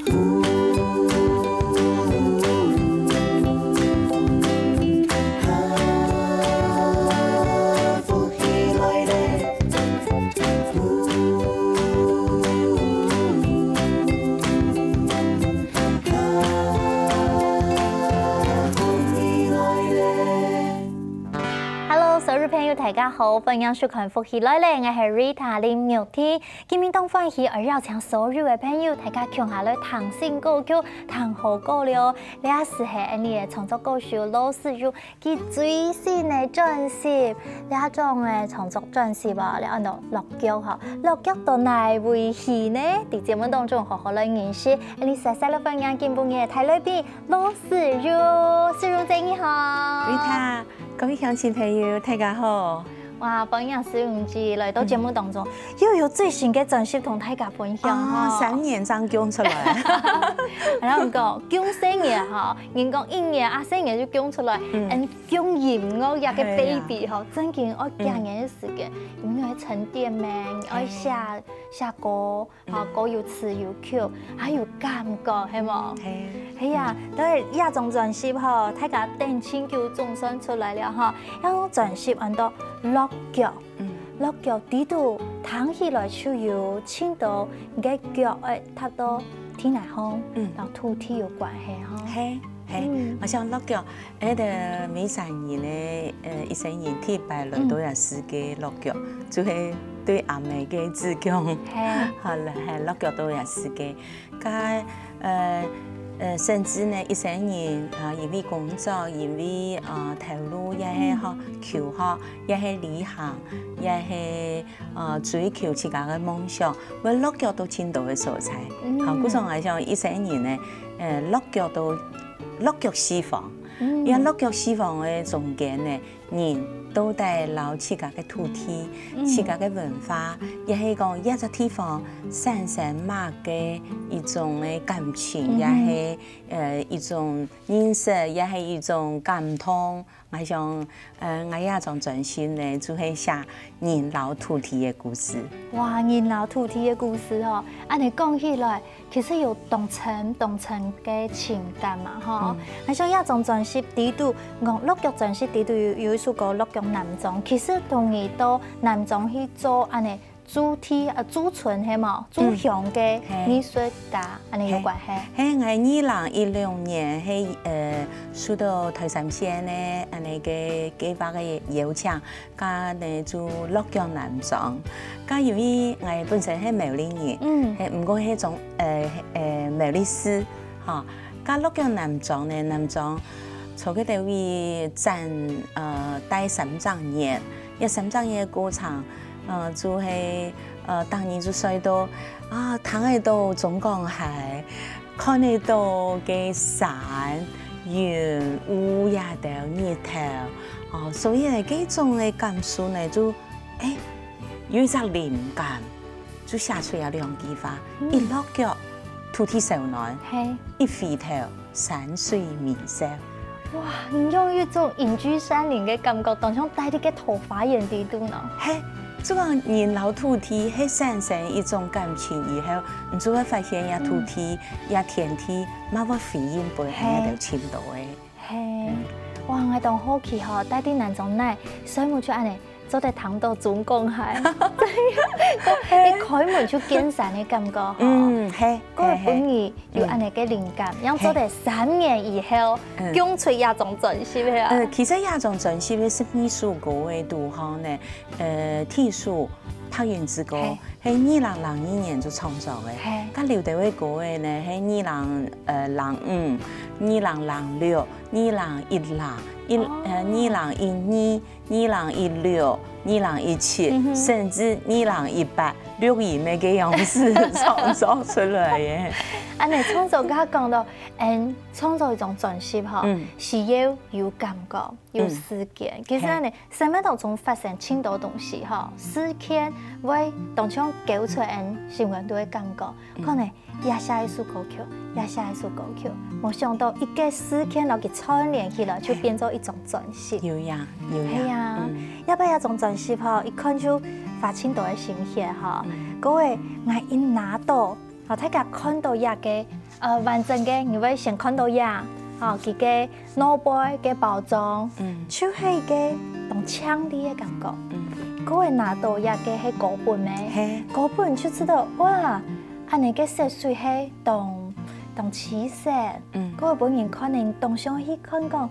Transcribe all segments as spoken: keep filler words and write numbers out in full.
福氣來了。 Hello，所有朋友，大家好，歡迎收看《福氣來了》，𠊎係Rita林玉婷。今晡日當歡喜，愛邀請所有个朋友，大家共下來聽新歌曲、聽好歌了。這係𠊎俚个創作歌手羅思容佢最新个專輯，這張个創作專輯啊，這安到《落腳》吼，《落腳》到哪位去呢？在節目當中好好來認識，𠊎俚細細來歡迎今晡日个大來賓 羅思容，思容姐你好。Rita，各位鄉親朋友，大家好。哇，歡迎思容姐來到節目當中，又有最新个專輯同大家分享哈。三年正降出來。然後講降細人哈，人講一年啊，細人就降出來，嗯，降音樂這个baby哈，正經愛幾年个時間，因為愛沉澱咩，愛寫寫歌。 吼，歌有詞有曲，還有感覺，係無？係。係啊，對，這張專輯吼，大家等盡久總算出來了吼。這張專輯安到《落腳》，《落腳》裡肚聽起來就有盡多个腳愛踏到地泥項，摎土地有關係吼。係，係，𠊎想落腳 𠊎兜每儕人呢，呃，一生人第一擺來到這世界落腳，就係對阿姆个子宮，好了，係落腳到這世界。該，呃，呃，甚至呢，一生人啊，因為工作，因為啊頭路，也係學求學，也係旅行，也係啊追求自家个夢想，會落腳到盡多个所在。好，故所𠊎想一生人呢，呃，落腳到落腳四方。 這落腳四方个中間呢，人到底摎自家个土地、自家个文化，也係講這隻地方產生麼个一種个感情，也係，呃，一種認識，也係一種感動。𠊎想，呃，𠊎這張專輯呢，就係寫人摎土地个故事。哇，人摎土地个故事吼，恁仔講起來， 其實有當深當深个情感嘛吼。𠊎想這張專輯裡肚，講落腳專輯裡肚有有一首歌《落腳南庄》，其實同你到南庄去做恁仔駐地啊駐村係無？駐鄉个藝術家恁仔有關係。係，𠊎二零一六年係呃受到台三線个恁仔个計畫个邀請， 該呢就落腳南庄。該由於𠊎本身係苗栗人，係毋過係種呃呃苗栗市，吼。該落腳南庄呢，南庄在該兜位暫呃待三隻月，這三隻月个過程，呃就係呃逐日就睡到啊聽得到中港溪， 看得到个山、雲、霧也兜日頭，哦，所以呢，該種个感受呢，就欸有一隻靈感，就寫出這兩句話：一落腳，土地燒暖；一回頭，山水微笑。 哇，你用一種隱居山林个感覺，當像戴在該桃花源裡肚呢。係，這個人摎土地係產生一種感情以後，你就會發現這土地、這天地，乜會回應分𠊎兜盡多个。係，哇，𠊎當好奇吼，戴在南庄哪，睡目就恁仔 做得聽到中港溪，一開門就見山个感覺吼。嗯，係，該本人有恁仔个靈感，樣做得三年以後，降出這張專輯个啊。呃，其實這張專輯个十二首歌个肚項呢，呃，第一首《白雲之歌》，係二零零二年就創作个，該留兜个歌个呢，係二零呃零五、二零零六、二零一零、一呃二零一二、 二零一六、二零一七，甚至二零一八，錄音个樣式創作出來个。恁仔創作，頭先講到，嗯，創作一張專輯吼，需要有感覺、有時間。其實恁仔，生活當中發生盡多東西吼，時間會當像勾出𠊎生活肚个感覺，可能 這下一首歌曲，這下一首歌曲，無想到一個時間摎佢串聯起來，就變做一張專輯。有影，有影。係啊，這擺這張專輯吼，一看就花盡多个心血吼。該𠊎一拿到，哦，大家看到這个，呃，完整个，你會先看到這，哦，佢个外背个包裝，嗯。就係一个當靚麗个感覺。嗯。過後拿到這个係高分个，嘿。高分就知道，哇，恁呢个色水係當，當起色，嗯。過後分人看呢，當想去看講，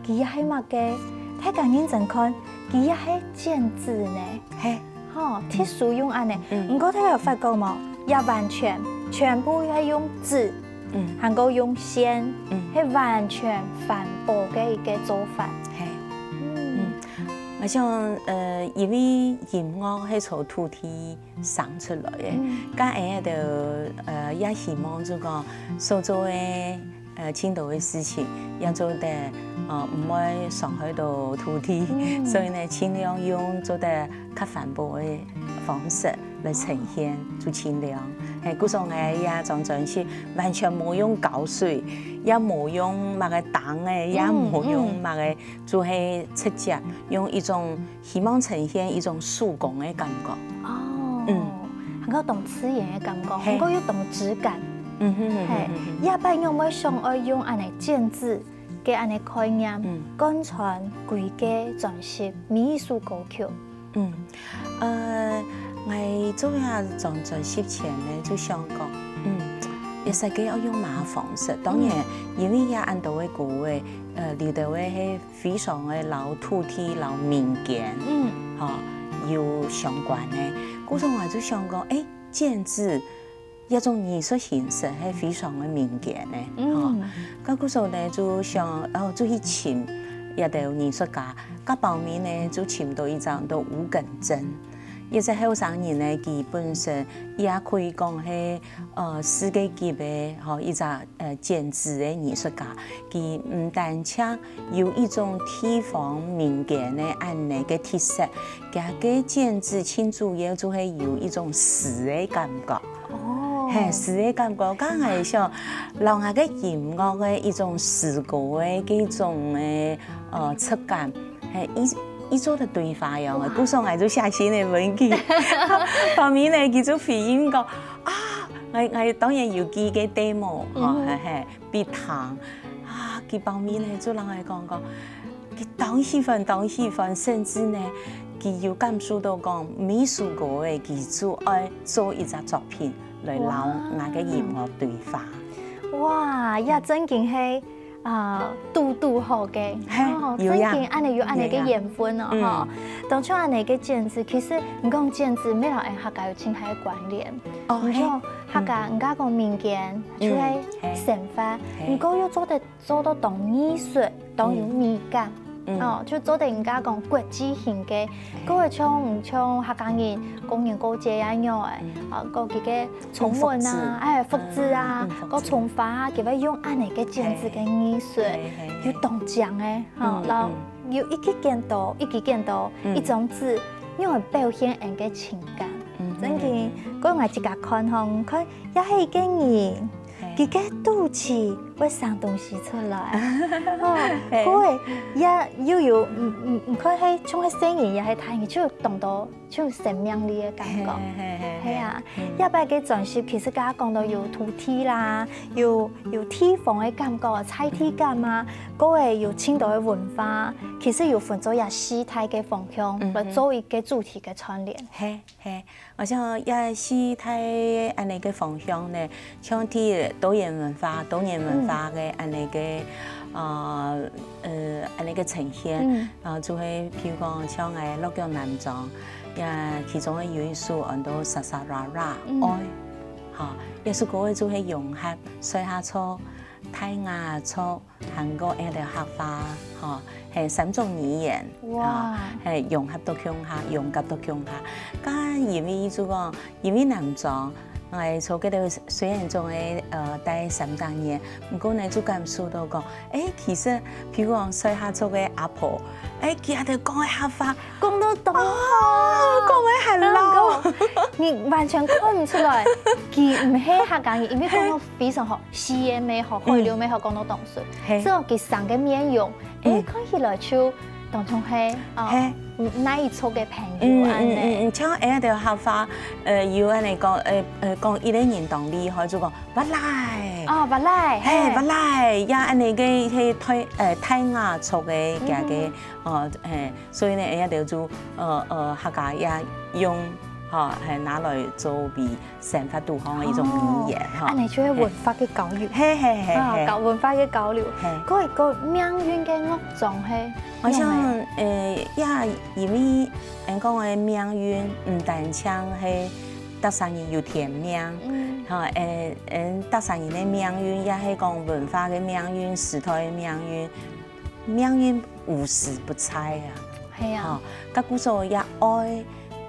佢係麼个？大家認真看，佢係剪紙呢。嘿。 吼，特殊用恁呢。嗯。毋過大家有發覺無？這完全全部係用紙，嗯。還過用線，嗯。係完全環保个一个做法。嘿。嗯。嗯，𠊎想，呃，因為音樂係從土地生出來个，嗯。該𠊎兜，呃，也希望就講所做个 呃，盡多个事情，也做得，呃，毋會傷害到土地。嗯。所以呢，盡量用做得較環保个方式來呈現，就盡量。嘿，故所𠊎這張專輯完全無用膠水，也無用麼个燈仔，也無用麼个，嗯，嗯。就係直接用一種 希望呈現一種手工个感覺。哦，嗯。還過當自然个感覺，嘿。還過又當質感。嗯哼，嗯哼，嘿，嗯哼。這擺仰會想愛用恁呢剪紙个恁呢概念，嗯。貫穿規个專輯每一首歌曲。嗯，呃，𠊎做這張專輯前呢，就想講，嗯，這設計愛用麼个方式？當然，嗯。因為這恁多个歌仔，呃，裡頭个係 非常个摎土地、摎民間，嗯。吼，有相關个。故所𠊎就想講，欸，剪紙這種藝術形式係非常个民間个，嗯。吼。該故所呢，就想，哦，就去尋這兜藝術家。該包尾呢，就尋到一隻叫吳耿真。這隻後生人呢，佢本身也可以講係，呃，世界級个，吼，一隻 呃，剪紙个藝術家，佢毋單淨有一種地方民間个恁呢个特色，佢个剪紙盡主要就係有一種詩个感覺。哦。嘿，詩个感覺，剛才想，摎𠊎个音樂个一種詩歌个這種个，呃，質感，嘿，佢，佢做得對話樣个，哦。故所𠊎就寫信个問佢。後面呢，佢就回應講，啊，𠊎，𠊎當然有寄个demo，吼，嗯哼。嘿嘿。 必聽。啊，佢包尾呢，就摎𠊎講講，佢當喜歡，當喜歡，甚至呢，佢有感受到講，每首歌仔，佢就愛做一隻作品來摎𠊎个音樂對話。哇，這正經係，啊，堵堵好个。嘿，哦，有呀。正經恁呢有恁呢个緣分哦，有呀。吼。嗯。當初恁呢个剪紙，其實你講剪紙，乜摎𠊎客家有盡大个關聯。哦，你講，嘿。客家，嗯。人家講民間， 就係生活，嗯，嘿。毋過又做得做到當藝術，當有美感。嗯。嗯。哦，就做得人家講國際型个，嘿。過像，像客家人過年過節啊樣个，嗯。啊，過佢个寵物啊，哎，福字啊，嗯，嗯，福字。過寵物啊，佢會用恁呢个剪紙个藝術，嘿，嘿，嘿。又當靚个，吼，嗯，然後嗯。又一支剪刀，一支剪刀，嗯。一張紙，用來表現人个情感。嗯，真个，嗯，嗯。過𠊎自家看吼，看 也係一个人，嘿。佢个肚臍會生東西出來。哦，嘿。過後也又有，嗯，嗯，你看係像係細人也係大人，就有當多，就有生命力个感覺。嘿，嘿，嘿，嘿。係啊，嗯。這擺个專輯其實剛剛講到有土地啦，有，有地方个感覺，在地感啊，過後有盡多个文化，其實有分做這四大个方向，嗯哼。來做一个主題个串聯。嘿，嘿。 𠊎想這四大恁呢个方向呢，像第一多元文化，多元文化个恁呢个，呃，呃，恁呢个呈現，嗯。啊，就係譬如講像𠊎落腳南庄，也其中个有一首安到《沙沙拉拉》，嗯。愛，吼，這首歌仔就係融合賽夏族、泰雅族， 還過𠊎兜客話，吼，係三種語言，哇。啊，係融合到共下，融合到共下。該因為就講，因為南庄，𠊎在該兜雖然總係，呃，待三十年，毋過呢，就感受到講，欸，其實，譬如講，賽夏族个阿婆，欸，佢兜講个客話， 講到當好。哦，講个還老。嗯，講，你完全看毋出來，佢毋係客家人，因為講到非常好，四縣乜好，海陸乜好，講到當順。嘿。只有佢生个面容，欸，嗯。看起來就當中係，哦，係。嗯，哪一撮个朋友嗯，恁呢？嗯，嗯，嗯，像𠊎兜客話，呃，有恁呢講，呃，呃，講一個人當厲害，就講，「哇來！」哦，哇來，係，嘿。「哇來！」也恁呢个，係大，呃，大雅族个，佢个，嗯。哦，嘿，所以呢，𠊎兜就，呃，呃，客家也用，吼，係拿來做為 生活地方个一種語言，哦，吼。恁呢就係文化个交流。嘿，嘿，嘿，啊，嘿。交，文化个交流。嘿。該，該命運个樂章係仰般？好像，呃，也因為，人講个命運，毋單淨係逐儕人有天命，嗯。吼，呃，嗯，逐儕人个命運，也係講文化个命運、時代个命運， 命運無時不在啊。係啊。吼，該故所也愛，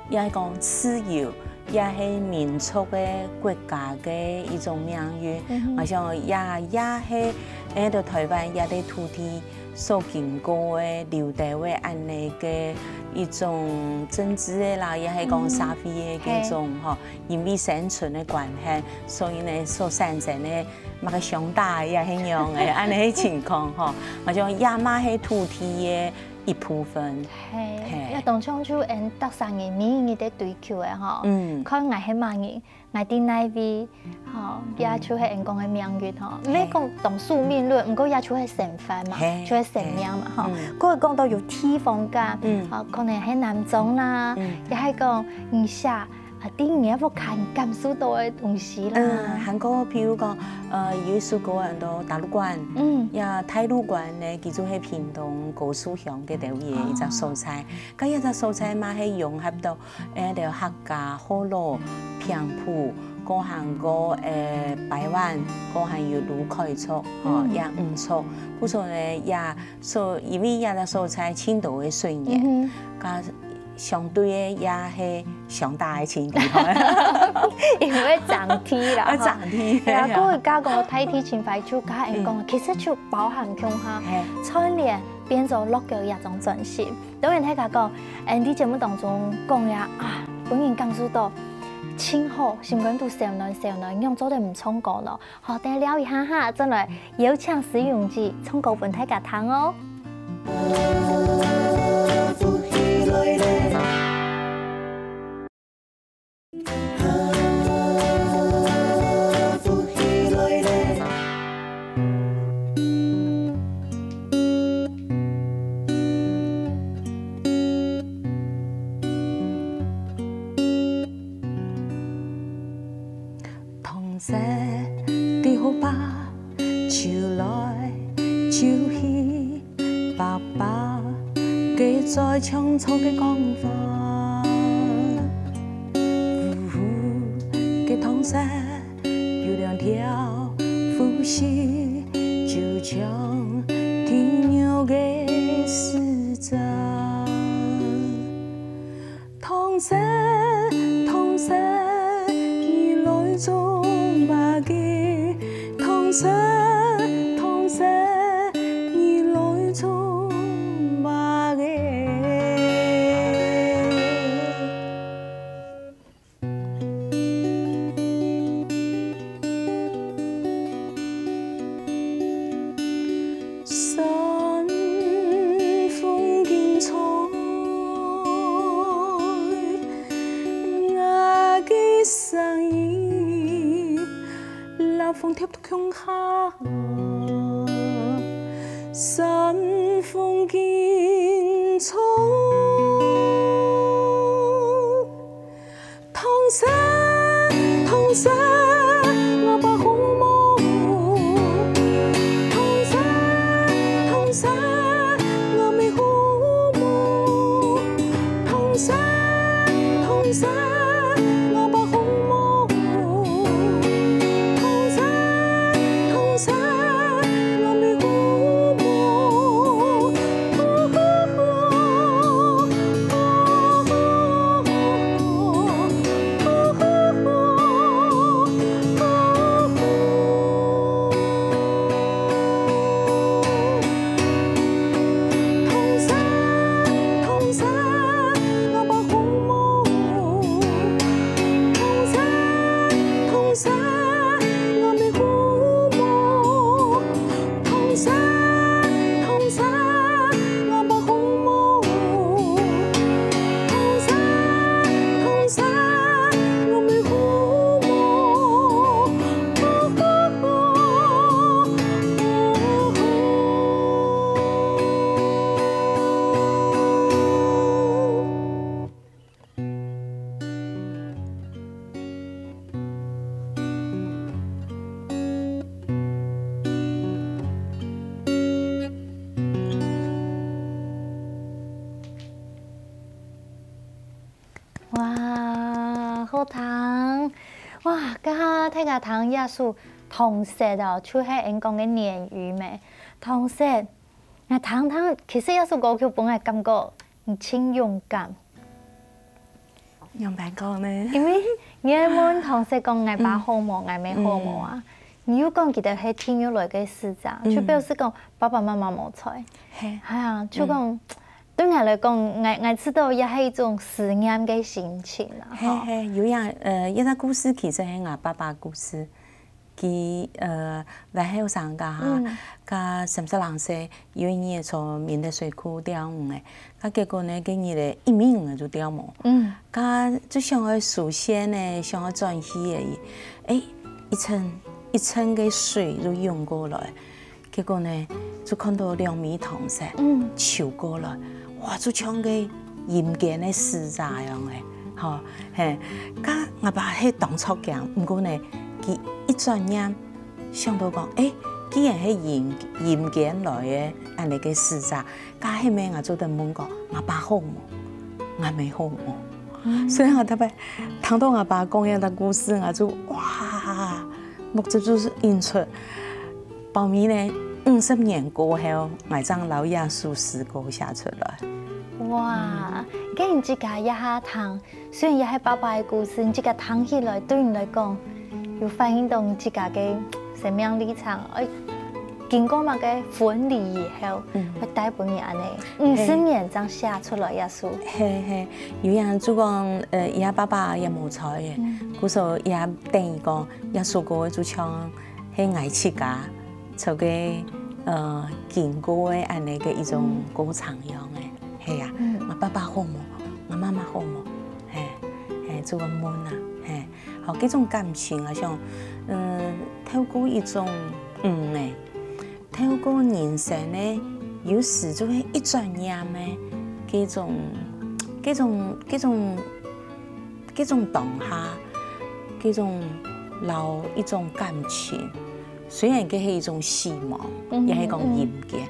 也係講自由，也係民族个國家个一種命運。嗯哼。好像也，也係，欸，在臺灣這塊土地所經過个、留低个恁呢个一種政治个啦，也係講嗯。社會个該種，嘿。吼，因為生存个關係，所以呢，所產生个 麼个相打也係仰个，恁呢个情況吼，好像也嘛係土地个一部分。係，嘿。也當像就𠊎逐儕人每日在追求个吼，嗯。看𠊎係麼人，𠊎在哪位，吼，嗯。也就係𠊎講个命運吼。嘿。毋係講當宿命論，毋過也就係生活嘛，嘿，就係生命嘛，嘿。吼。嗯。過講到有地方感，嗯。吼，可能係南庄啦，嗯。也係講你寫 啊，電影也會感，感受到个東西啦。嗯，還過譬如講，呃，有一首歌安到大路關，嗯。也大路關呢，佢就係屏東高樹鄉該兜个一隻所在。哦。該一隻所在嘛，係融合到，欸，這客家、學老、平埔，過還過，欸，排灣，過還有魯凱族，吼，嗯。也吳族。故所呢，也所，因為這隻所在盡多个水源，嗯哼。加 相對个也係相打个真厲害。因為爭地啦，啊，吼。爭地，對啊，係啊。過去加講大地情懷就加人講，嗯。其實就包含共下，嘿。串聯變做樂高這種轉型。當然，大家講，嗯，在節目當中講呀，啊，本人感受到盡好，心肝肚燒暖燒暖，仰做得毋唱歌咯？ 好，等下尞一下哈，轉來邀請施永基唱歌分大家聽哦。當時个河壩，泅來泅去，爸爸个嘴唱著个講法。嗚呼，該當時有兩條胡鬚，就像天牛个四爪。 當時，當時，你來做麼个？當時，當時，你來做麼个？ 山風景在𠊎个聲音，冷風貼到共下。山風景在 當時，當時，𠊎把紅毛。當時，當時，𠊎沒紅毛。當時，當時，𠊎把紅毛。當時，當時，𠊎沒紅毛。 當時，當時，𠊎把紅毛。啊，該下大家聽這首《糖色》哦，就係𠊎講个《鯰魚》咩。《糖色》，𠊎聽聽，其實這首歌曲分𠊎感覺你盡勇敢。仰般講呢？因為你愛問糖色講，𠊎爸好無，𠊎姆好無啊？你又講佢兜係第六來个死者，就表示講爸爸媽媽無在。係。係啊，就講，對𠊎來講，𠊎，𠊎知道也係一種思念个心情啦，吼。係，係，有影，呃，這個故事其實係𠊎爸爸故事。佢，呃，還後生該下，該三十零歲，有一日坐民德水庫釣魚仔，該結果呢，該日仔一尾魚仔就釣無。嗯。該就想愛收線呢，想愛轉去仔，誒，一陣，一陣个水就湧過來，結果呢，就看到兩尾糖色，嗯，泅過來，哇，就像个陰間个使者樣仔，吼，係，該𠊎爸係當著驚，毋過呢，佢一轉念，想到講，誒，既然係陰，陰間來个恁仔个使者，該係毋係𠊎做得問講，𠊎爸好無？𠊎姆好無？所以𠊎特別聽到𠊎爸講這個故事，𠊎就，哇，目汁就係湧出。包尾呢，五十年過後，𠊎正摎這首詩歌寫出來。哇，該你自家這下聽，雖然這係爸爸个故事，你自家聽起來，對你來講，有反映到你自家个生命歷程，誒，經過麼个分離以後，會帶分你恁仔五十年正寫出來這首。係，係，有影就講，呃，這爸爸也無在了，故所也等於講，這首歌就像 係𠊎自家，做个，呃，經過个恁仔个一種過程樣仔，係啊，𠊎爸爸好無？𠊎媽媽好無？係，係，就會問啊，係，好，這種感情啊，像，嗯，透過一種，嗯，誒，透過人生呢，有時就係一轉念呢，這種，這種，這種，這種當下，這種摎一種感情。 雖然該係一種死亡，也係講陰間，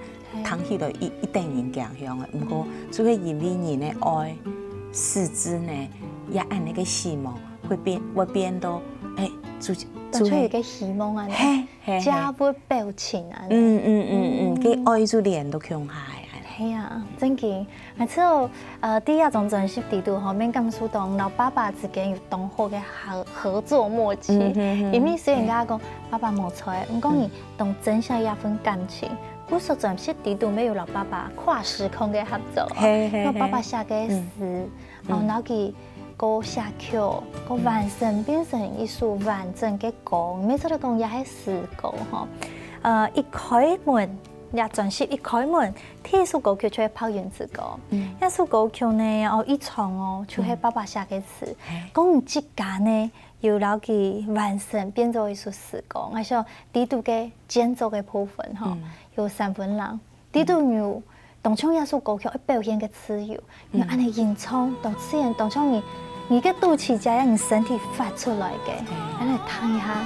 聽起來一，一等人驚惶个。毋過，就係因為人个愛，使之呢，這恁仔个死亡會變，會變到，誒，就，就係，當初有个希望啊，係，係，係。加分表情啊。嗯，嗯，嗯，嗯，該愛就連到共下啊。係啊，正經。 𠊎知，呃，在這張專輯裡肚吼，乜感受到摎爸爸之間有當好个合，合作默契。因為雖然講爸爸無在，毋過你當珍惜這份感情。故所專輯裡肚乜有摎爸爸跨時空个合作，係，係，有爸爸寫个詩，哦，然後佢過寫曲，過完成變成一首完整个歌，乜做得講也係詩歌吼。呃，一開門，這專輯一開門， 第一首歌曲就係《白雲之歌》。這首歌曲呢，哦，一唱哦，就係爸爸寫个詞，講你自家呢，有摎佢完成變做一首詩歌。𠊎想裡肚个間奏个部分吼，有三分鐘，裡肚有當像這首歌曲愛表現个自由，有恁仔吟唱，當自然，當像你，你个肚臍這樣，你身體發出來个，恁仔聽一下。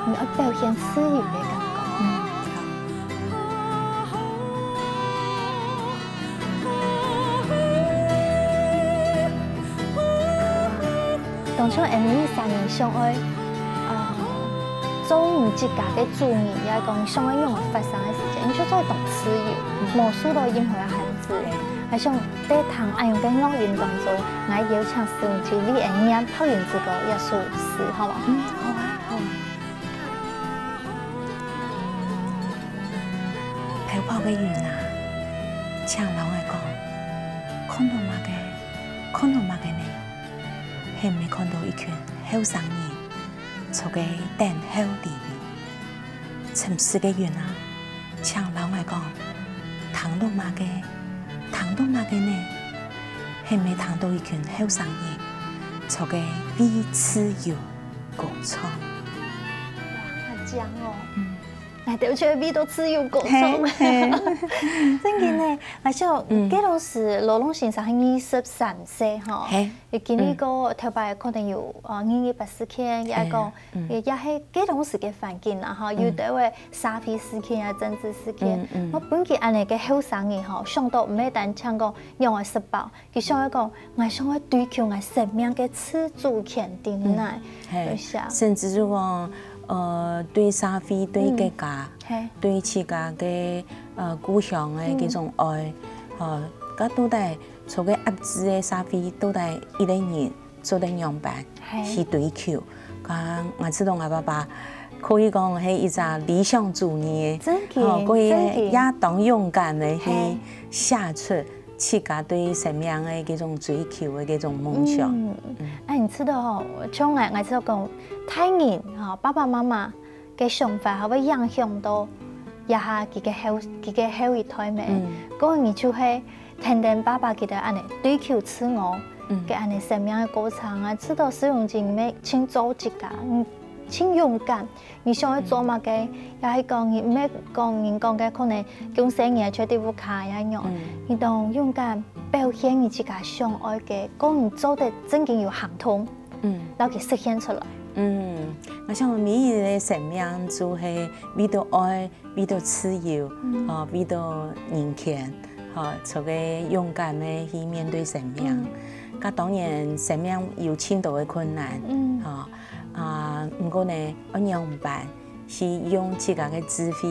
你愛表現自由个感覺。當像Emily寫你想愛，呃，做你自家个主人，也係講你想愛仰般發生个時節，你就做得當自由，無受到任何个限制。還想在聽恁樣个樂音當中，𠊎邀請思文姊你來唸《白雲之歌》這首詩，好無？嗯，好啊，好啊。 飄飄个雲啊，請摎𠊎講，看到麼个？看到麼个呢？係毋係看到一群後生人，坐个等候裡面？沉思个雲啊，請摎𠊎講，聽到麼个？聽到麼个呢？係毋係聽到一群後生人，坐个為自由歌唱？哇，好靚哦！嗯。𠊎兜就會為著自由歌唱。嘿，嘿。正經呢，𠊎想，嗯。該當時羅龍先生係二十三歲吼，嘿。佢經歷過頭擺可能有，呃，二二八事件，也講，嘿，嗯。也，也係該當時个環境啦，吼，嗯。有兜个社會事件啊、政治事件。嗯，嗯。𠊎分佢恁樣个後生人吼，想到毋係單淨講仰般食飽， 佢想愛講，𠊎想愛追求𠊎生命个自主權定來，嗯，嘿，就係啊。甚至就講，呃，對社會、對國家、嗯，嘿。對自家个，呃，故鄉个這種愛，嗯。吼，該到底在這个壓制个社會，到底一個人做得仰般，嘿。去追求？ 啊，𠊎知道𠊎爸爸可以講係一隻理想主義个，真个，吼，佢也，真个。也當勇敢个去，嘿。寫出自家對生命个這種追求个這種夢想。嗯，嗯。哎，你知道吼，像𠊎，𠊎知道講，大人吼，爸爸媽媽个想法，還會影響到這下佢个後，佢个後一代咩？嗯。該你就係天天爸爸佢个恁樣追求自我，嗯。个恁樣生命个過程啊，知道使用經驗，盡做自家，嗯， 盡勇敢。你想愛做麼个，嗯。也係講你毋係講人講个可能降細人仔就在屋下也樣，嗯。你當勇敢表現你自家想愛个，講你做得正經有行動，嗯。摎佢實現出來。嗯，𠊎想每一個生命就係為著愛，為著自由，嗯。吼，為著人權，吼，做个勇敢个去面對生命。嗯。該當然，生命有盡多个困難，嗯。吼， 啊，毋過呢，愛仰般去用自家个智慧、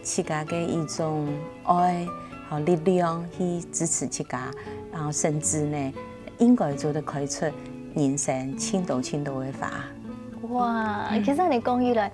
自家个一種愛和力量去支持自家，然後甚至呢，應該做得開出人生盡多盡多个花。哇，嗯。其實你講起來，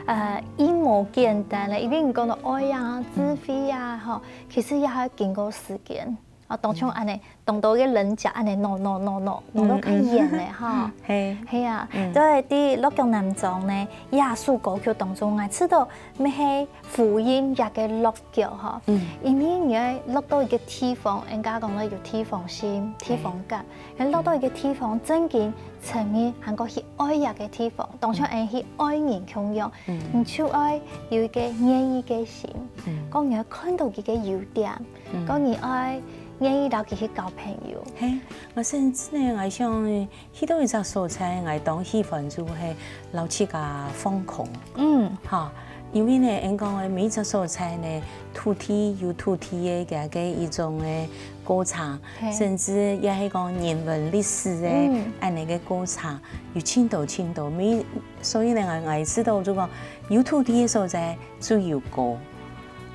呃，也無簡單咧，因為你講到愛啊、嗯。智慧啊，吼，其實也愛經過時間。 啊，當像恁樣，當多个人家恁樣，no no no no，no到較遠咧，嗯，嗯。吼。嘿。係啊，嗯。對，在落腳男中呢，這首歌曲當中啊，知道乜係呼應這个落腳吼。嗯。因為你愛落到一個地方，人家講个有地方心、地方感，嘿。你落到一個地方，正經承認還過去愛這個地方，當像，嗯。恁樣去愛人共樣，嗯。你就愛有一個願意个心，嗯。講你愛看到佢个優點， 嗯。講你愛願意摎佢去交朋友。嘿，𠊎甚至呢，𠊎想去到一隻所在，𠊎當喜歡就係摎自家放空。嗯。哈，因為呢，𠊎講个每一隻所在呢，土地有土地个佢个一種个過程，嘿。甚至也係講人文歷史个，嗯。恁樣个過程，有盡多盡多。每，所以呢，𠊎，𠊎知道就講有土地个所在， 就有歌，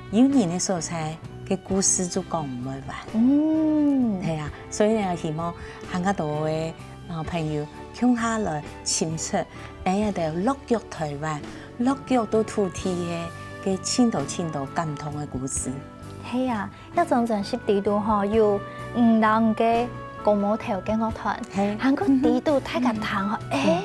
有人个所在，个故事就講毋會完。嗯。係啊，所以呢，希望還較多个，呃，朋友共下來尋出，哎呀，个落腳台灣，落腳到土地个，个盡多盡多感動个故事。係啊， 這張專輯裡肚吼，有，嗯，摎你个哥哥頭个樂團，嘿。還過裡肚大家聽吼，嗯。欸，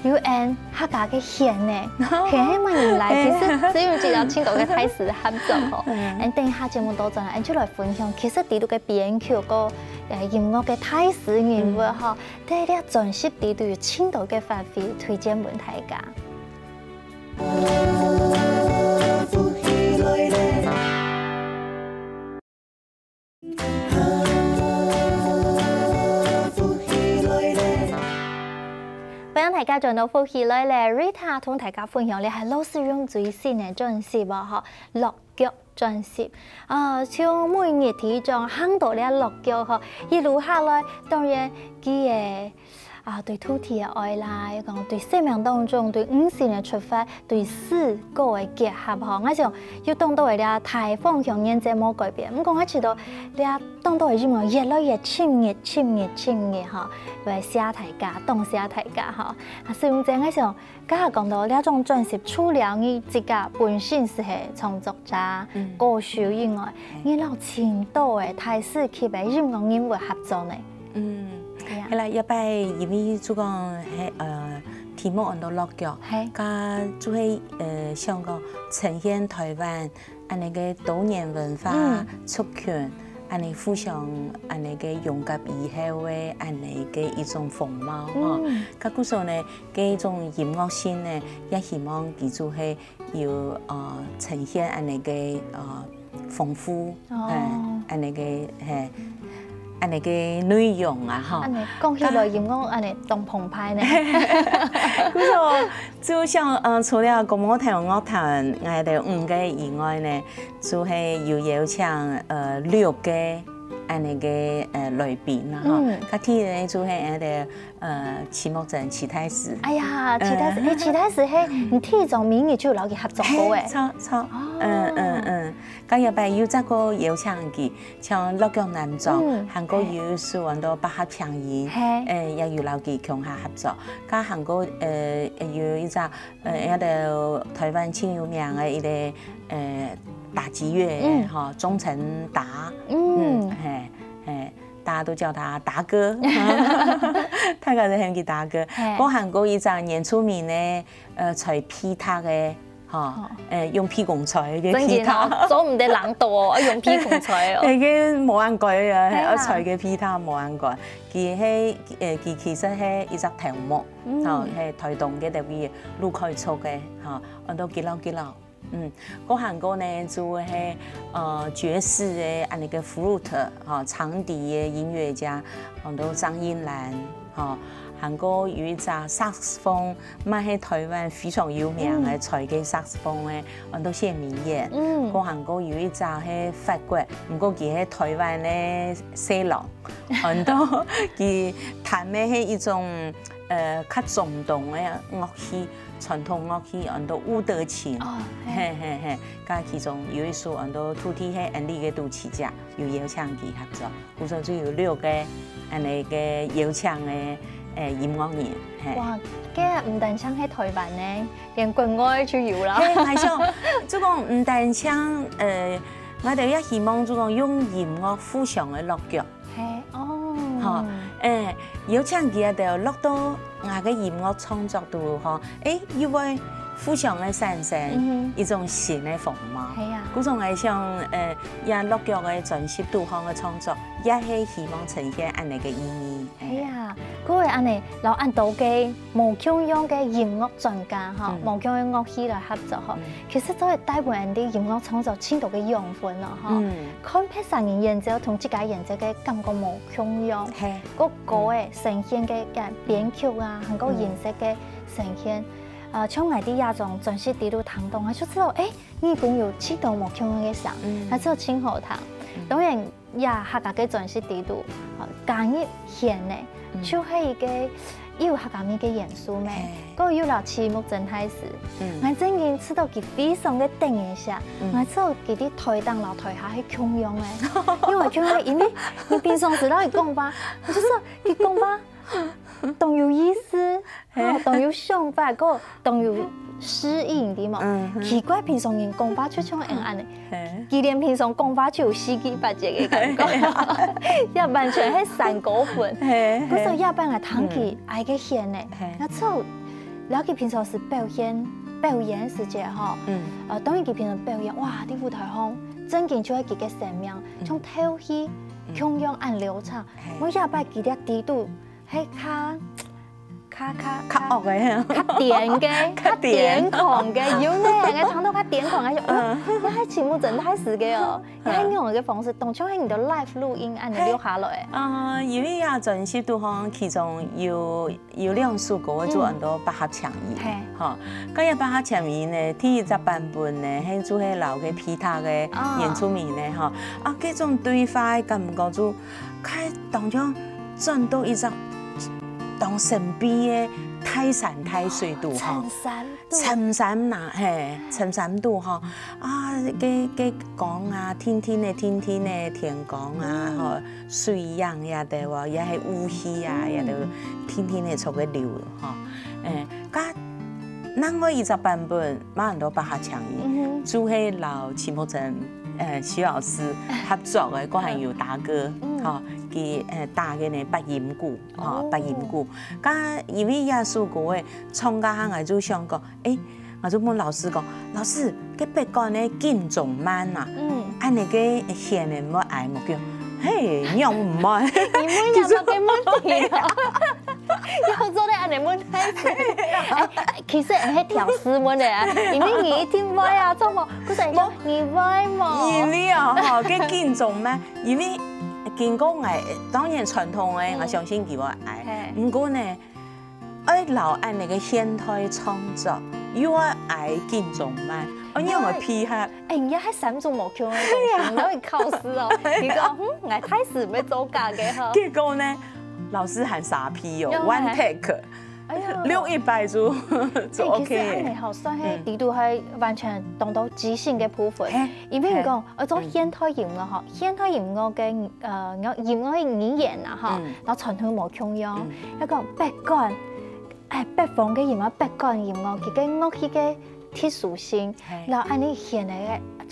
有𠊎客家个弦呢，嘿，係麼人來？嘿。其實只有知道盡多个大師合作吼。嗯。𠊎等一下節目倒轉來，𠊎就來分享，其實裡肚个編曲个，呃，音樂个大師人物吼，嗯。在這專輯裡肚有盡多个發揮，推薦分大家。 歡迎大家轉到福氣來了，Rita同大家分享个係羅思容最新个專輯哦，吼，落腳專輯。啊，從每日第一張行到這落腳吼，一路下來，當然佢个 啊，對土地个愛啦，講對生命當中，對女性个出發，對詩歌个結合吼。𠊎想，有當多个這大方向原則無改變。毋過𠊎知道，這當多个音樂越來越深入、深入、深入吼，會寫大家，當寫大家吼。啊，所以𠊎想，剛剛講到這張專輯，除了你自家本身係个創作者、嗯。歌手以外，嗯。你摎盡多个大師級个音樂人物合作呢？ 嗯，係啊。係啦，這擺因為就講係，呃，題目安到落腳，係。佢就係，呃，想講呈現台灣恁樣个多元文化，嗯。族群，恁呢互相恁呢个融合以後个恁呢个一種風貌吼。嗯。該故所呢，該一種音樂性呢，也希望佢就係有呃呈現恁呢个呃豐富，哦。欸，恁呢个嘿，恁呢个內容啊吼。恁呢講起來音樂恁呢當澎湃呢。故所 就像呃，除了公務頭樂團，𠊎兜五個以外呢，就係有邀請呃六個恁呢个呃來賓啦吼。嗯。較第一呢就係𠊎兜呃徐木珍徐大使。哎呀，徐大使，嗯。欸，徐大使係，你第一種名義就有摎佢合作過欸。嘿，著，著。哦。嗯，嗯，嗯。該這擺又再過邀請佢， 像《落腳男莊》，嗯，還過有一首安到《百合情人》，嘿。欸，也有摎佢共下合作。該還過呃，有一隻呃，該兜臺灣盡有名个一個呃打擊樂，嗯。吼，鍾成達，嗯。嗯，嘿，嘿，大家都叫他達哥，大家都喊佢達哥。嘿。該還過一隻原住民个呃，吹皮塔个，吼，哦。欸，用皮公吹个皮塔。真个哦，做毋得人多哦，愛用皮公吹哦。該个無恁該啊，係啊。愛吹个皮塔無恁該。佢係呃，佢其實係一隻頭目，嗯。吼，係臺東个特別魯凱族个，吼，安到吉佬吉佬。嗯，該還過呢就係呃爵士个恁呢个flute，吼，長笛个音樂家，安到張英蘭，吼，還過有一隻薩克斯風， 嘛係臺灣非常有名个吹个薩克斯風个，安到謝明燕。嗯。該還過有一隻係法國，毋過佢係臺灣个細郎，安到佢彈个係一種呃較中東个樂器，傳統樂器，安到吳德琴。哦，嘿。嘿，嘿，嘿，該其中有一首安到《土地係𫣆俚个都市》，有邀請佢合作。 故所就有六個恁呢个邀請个呃音樂人，嘿。哇，該毋單淨係臺灣呢，連國外就有了。嘿，𠊎想，就講毋單淨呃，𠊎兜也希望就講用音樂互相个落腳。嘿，哦。吼，欸，邀請佢兜落到 𠊎个音樂創作肚吼，欸，又會互相个產生，嗯哼。一種新个風貌。係啊。故所𠊎想，呃，這落腳个專輯肚項个創作，也係希望呈現恁呢个意義。係啊，各位恁呢，摎恁多个無共樣个音樂專家吼，嗯。無共樣个樂器來合作吼，嗯。其實做得帶分𫣆俚音樂創作盡多个養分囉吼。嗯。看別儕人演奏同自家演奏个感覺無共樣。係。 个歌个呈現个个編曲啊，還過音色个呈現，呃，像𠊎在這張專輯裡肚聽著，𠊎就知道，欸，耳公有盡多無共樣个聲，嗯。𠊎就盡好聽。嗯。當然，這客家个專輯裡肚，呃，加入弦呢，嗯。就係一個有客家味个元素咩。嘿。 過又摎徐木珍大使，嗯。𠊎正經試著佢非常个得人惜，嗯。𠊎試著佢在臺頂摎臺下係共樣个，因為共樣，因為你平常時摎佢講話，𠊎就試著佢講話當有意思，嘿。吼，當有想法，過當有詩意，你知無？嗯哼。奇怪，平常人講話就像恁樣呢。 嘿。佢連平常講話就有四句八節个感覺，也完全係山歌粉。嘿，嘿。故所這擺𠊎聽佢，嗯。𠊎个弦呢，嘿。𠊎就了解平常時表現，表演時節吼，嗯。呃，當然佢平常表演，哇，在舞臺項，正經就係佢个生命，嗯。像透氣，嗯。共樣恁流暢。嘿。𠊎這擺佢在裡肚，係較 較，較，較惡个。較癲个，較癲。較癲狂个，有呢，𠊎聽著較癲狂个，就，嗯，嗯。也係徐木珍大使个哦，嗯。也係用一個方式，當像係你个live錄音恁樣錄下來。嘿。啊，因為這專輯肚項，其中有，有兩首歌，就安到《百合情人》。嗯。嘿。吼，該這《百合情人》呢，第一隻版本呢，係就係摎个吉他个，哦。原住民呢，吼，啊，該種對話个感覺就 開當像轉到一隻當神秘个大山大水肚吼。深山肚。深山呐，嘿，深山肚吼。啊，該，該光啊，定定个，定定个天光啊，嗯。吼，水影也對哦，也係霧氣啊，嗯。也對，定定个在該流吼。欸，該另外一隻版本，嘛安到《百合情人》，嗯哼。就係摎徐木珍 呃，徐老師合作个，嗯。還有達哥，嗯。吼，佢，呃，打个呢八音鼓，吼，哦。八音鼓。該因為這首歌个唱到下𠊎就想講，欸，𠊎就問老師講，老師，該北管个緊中慢啊，嗯。恁呢个弦呢，愛愛無叫，嘿，仰毋會？你問人家个問題哦，要做得恁樣問大師。哎，其實係挑事問个啊，因為你一定會啊，做麼？可是你講你會無？因為啊，吼，个緊張嘛，因為經過𠊎，當然傳統个，我相信佢會愛。毋過呢，愛摎恁樣个現代創作，又愛愛緊張慢，愛仰个配合？哎，你還三種無共个東西，你都會考試哦。你講，嗯，𠊎大師毋會做假个哈。結果呢，老師還沙皮哦，one take，哎呀，錄一擺就就OK。其實恁樣吼，算係底肚還完全當到即興个部分，因為你講，呃，做現代音樂吼，現代音樂个呃，音樂个語言啊，吼，然後傳統無共樣，要講北管，哎，北方个音樂，北管音樂，佢个樂器个特殊性，然後恁樣顯得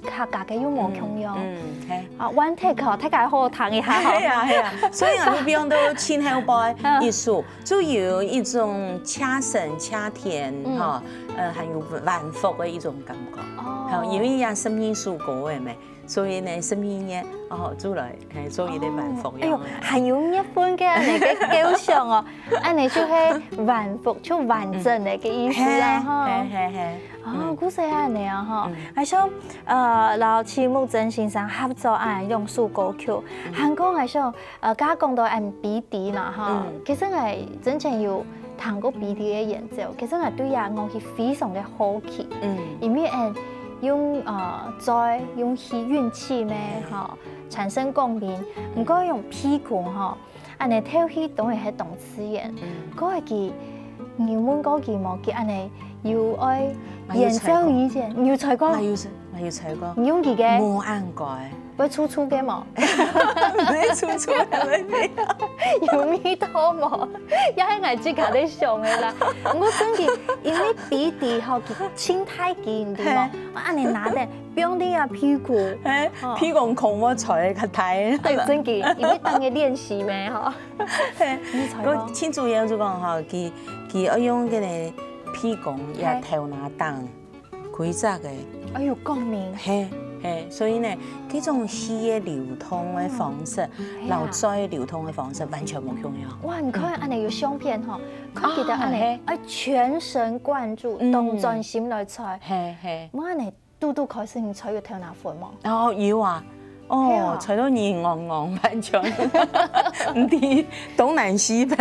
客家个又無共樣。嗯，係。啊，one take吼，大家好好聽一下吼。係啊，係啊，所以啊，你比方到前後擺藝術，就有一種恰聲恰甜，哈，呃，還有萬福个一種感覺。哦，因為也十二首歌个咩。 所以呢，十二月哦，就來，嘿，做一個萬福樣。哎喲，還有月份个恁樣个構想哦，恁樣就係萬福，就完整个个意思啊，哈。嘿嘿嘿。哦，故事恁樣啊，哈。還像呃，摎徐木曾先生合作啊，兩首歌曲，還講還像 呃，剛剛講到嗯，P D嘛，哈，其實𠊎真正有聽過P D个演奏，其實𠊎對佢樂器非常个好奇，因為嗯，用呃嘴用氣運氣咩，哈，產生共鳴，毋過用鼻孔哈，恁樣透氣當然係當自然，毋過佢，你有問過佢無？佢恁樣有愛演奏以前，你有吹過？𠊎有吹，𠊎有吹過。你用佢个？無恁乖。 會臭臭个無？毋會臭臭个，毋會。有味道無？也係𠊎自家在想个啦。毋過真个，因為P D吼，佢盡大支，你知無？嘿。𠊎恁樣拿等，放在啊鼻孔。嘿，哦。鼻孔空，𠊎吹較大。對，真个，因為當个練習咩吼。嘿，你吹過？𠊎盡主要就講吼，佢，佢愛用个呢鼻孔，也頭那頂。 規隻个。哎喲，共鳴。嘿，嘿，所以呢，這種氣个流通个方式，嗯。摎嘴流通个方式完全無共樣。哇，你看恁樣有相片吼，看佢个恁樣，啊，嘿。哎，全神貫注，嗯。當專心來吹。嘿，嘿。哇，恁樣拄拄開始你吹有頭那昏無？哦，有啊。哦，係啊。吹到人戇戇，完全毋知東南西北。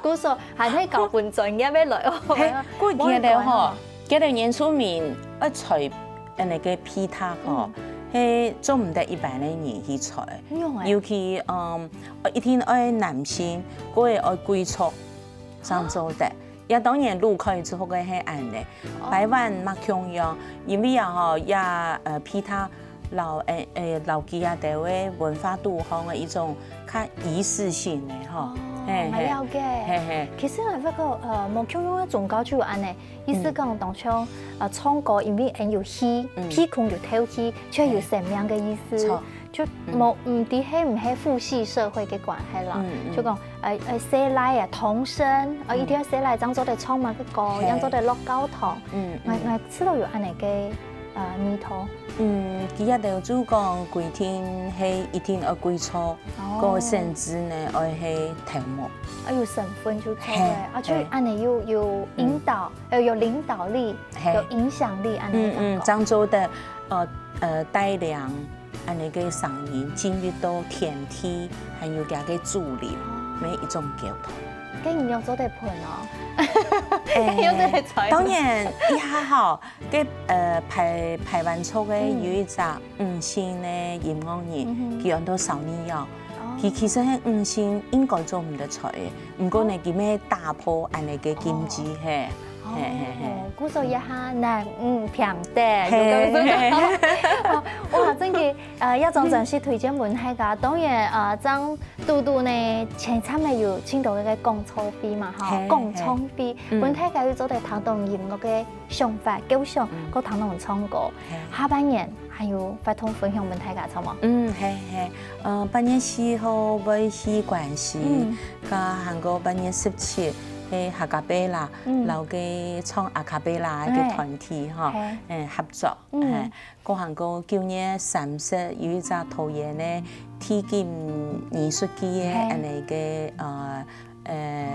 故所還係搞分專業个來哦。嘿，過去个吼， 這個原住民愛吹恁樣个吉他吼，嗯。係做毋得一般个人去吹。用欸。尤其，嗯，一定愛男性，過愛貴族，正做得。啊。也當然，女可以做个係恁樣。哦。排灣嘛共樣，因為啊吼，也，呃，吉他 摎，誒，誒，摎佢兜个文化度吼，一種較儀式性个吼。哦，嘿，嘿。𠊎了解。嘿，嘿。其實𠊎發覺，呃，無共樣个宗教就有恁樣，意思講，嗯。當像，呃，唱歌，因為𠊎有氣，嗯。鼻孔有透氣，就有生命个意思。著。就無，嗯。毋知係毋係父系社會个關係啦。嗯，嗯。就講，呃，呃，細倈啊，童聲，呃，嗯。一定要細倈正做得唱麼个歌，嘿。正做得落教堂。嗯，嗯。𠊎，𠊎試著有恁樣个，呃，味道。 嗯，佢這兜就講規定係一定愛貴族，哦。過甚至呢，愛係頭目。哎喲，身份就著了，嘿，啊，就嘿。恁樣有，有引導，嗯。呃，有領導力，嘿。有影響力，恁樣嗯，嗯，个感覺。正做得，呃，呃，帶領恁樣个聲音進入到天地，還有佢个祖靈，哦。每一種溝通。該你有做得分哦？哎，該有做得吹。當然，一下吼， 該，呃，排，排灣族个有一隻女性个音樂人，嗯。嗯哼。佢安到小尼奧。哦。佢其實係女性應該做毋得吹个，毋過呢，哦。佢乜打破恁樣个禁忌，哦。嘿。哦，嘿，嘿，嘿。故所一下男女平等，嘿，有感覺。嘿，嘿。哦，哇，真个，呃，這張專輯推薦分大家，當然，呃，正 堵堵呢，前站个有盡多个講座會嘛，吼，嘿，講唱會，嘿。嗯。分大家有做得聽到音樂个想法、構想，嗯。過聽到唱歌。嘿。下半年還有活動分享分大家，著無？嗯，嘿，嘿。呃，八月四號會去關西，嗯。佮還過八月十七个a cappella，摎个唱a cappella个團體吼，誒合作，誒，過還過九月三十有一隻桃園个地景藝術季个恁呢个呃呃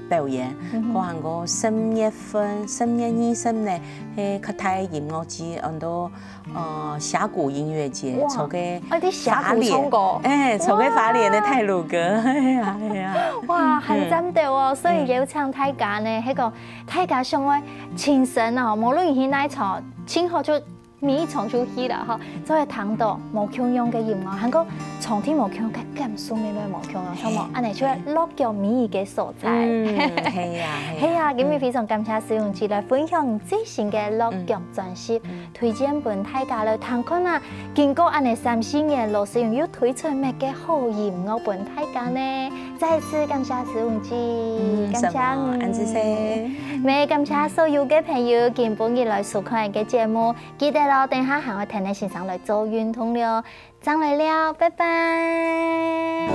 表演，過還過十月份，十月二十呢，係較大个音樂節，安到 呃，峽谷音樂節，哇，坐个哦，你峽谷唱歌？花蓮，誒，坐个花蓮个太魯閣，係啊，係啊。哇，很讚的哦，所以邀請大家呢，係講大家想愛親身哦，無論你去哪場，盡好就每一場就去了哈，就會聽到無共樣个音樂，還過場地無共樣，个感受乜無共樣，係無？恁呢就會落腳每一個所在。嗯，係啊，係啊。係啊，今日非常感謝蘇永基來分享最新个落腳專輯。 推薦分大家來聽看啊。經過恁呢三四年，老師又推出麼个好音樂分大家呢？再次感謝蘇永基，嗯，感謝你。什麼？恁仔細。乜感謝所有个朋友，今晡日來收看个節目，記得哦，等下還愛跈等先生來做運動了，正來尞，拜拜。